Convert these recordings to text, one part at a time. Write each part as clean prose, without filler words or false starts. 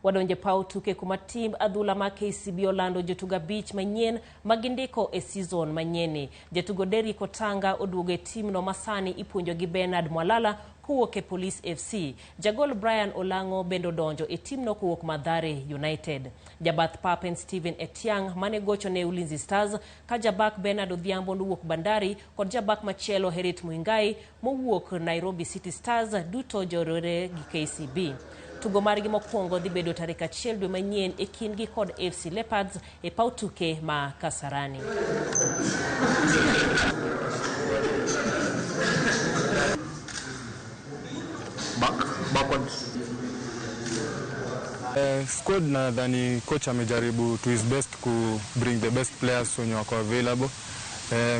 Wadonje paw tuke kuma timb adhula ma KCB olando jotugo 5 manyien ma gindiko e season manyienni. Jatugo Derrick Otanga oduogo e timno masani ipuonjo gi Bernard Mwalala kowuok e Police FC. Jagol Brian Olang'o bende odonjo e timno kowuok Mathare United. Jabath pap en Steven Etiang mane gocho ne Ulinzi Stars ka jabak Bernard Odhiambo nowuok Bandari kod jabak machielo Herit Muingai mowuok Nairobi City Stars duto jorore gi KCB. Tugo margi mokwongo dhi bedo tarik 1 dwe manyien e kindgi kod AFC Leopards e paw tuke ma Kasarani. Backwards. Squad nadhani coach amejaribu to his best ku bring the best players wenye wako available.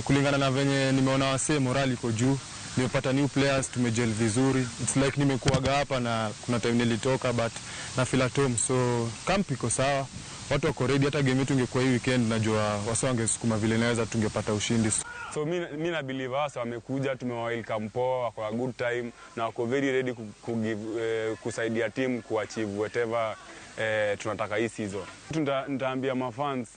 Kulingana na venye nimeona wasee morali iko juu, nimepata new players, tumegel vizuri. It's like nimekuaga hapa na kuna time nilitoka but na feel at home, so camp iko sawa, watu wako ready. Hata game yetu ingekuwa hii weekend, najua wasee wangesukuma vile naweza, tungepata ushindi. So mi na believe hasa wamekuja, tumewa welcome poa, wako a good time na wako very ready kusaidia team kuachieve whatever tunataka hii season. Nitaambia mafans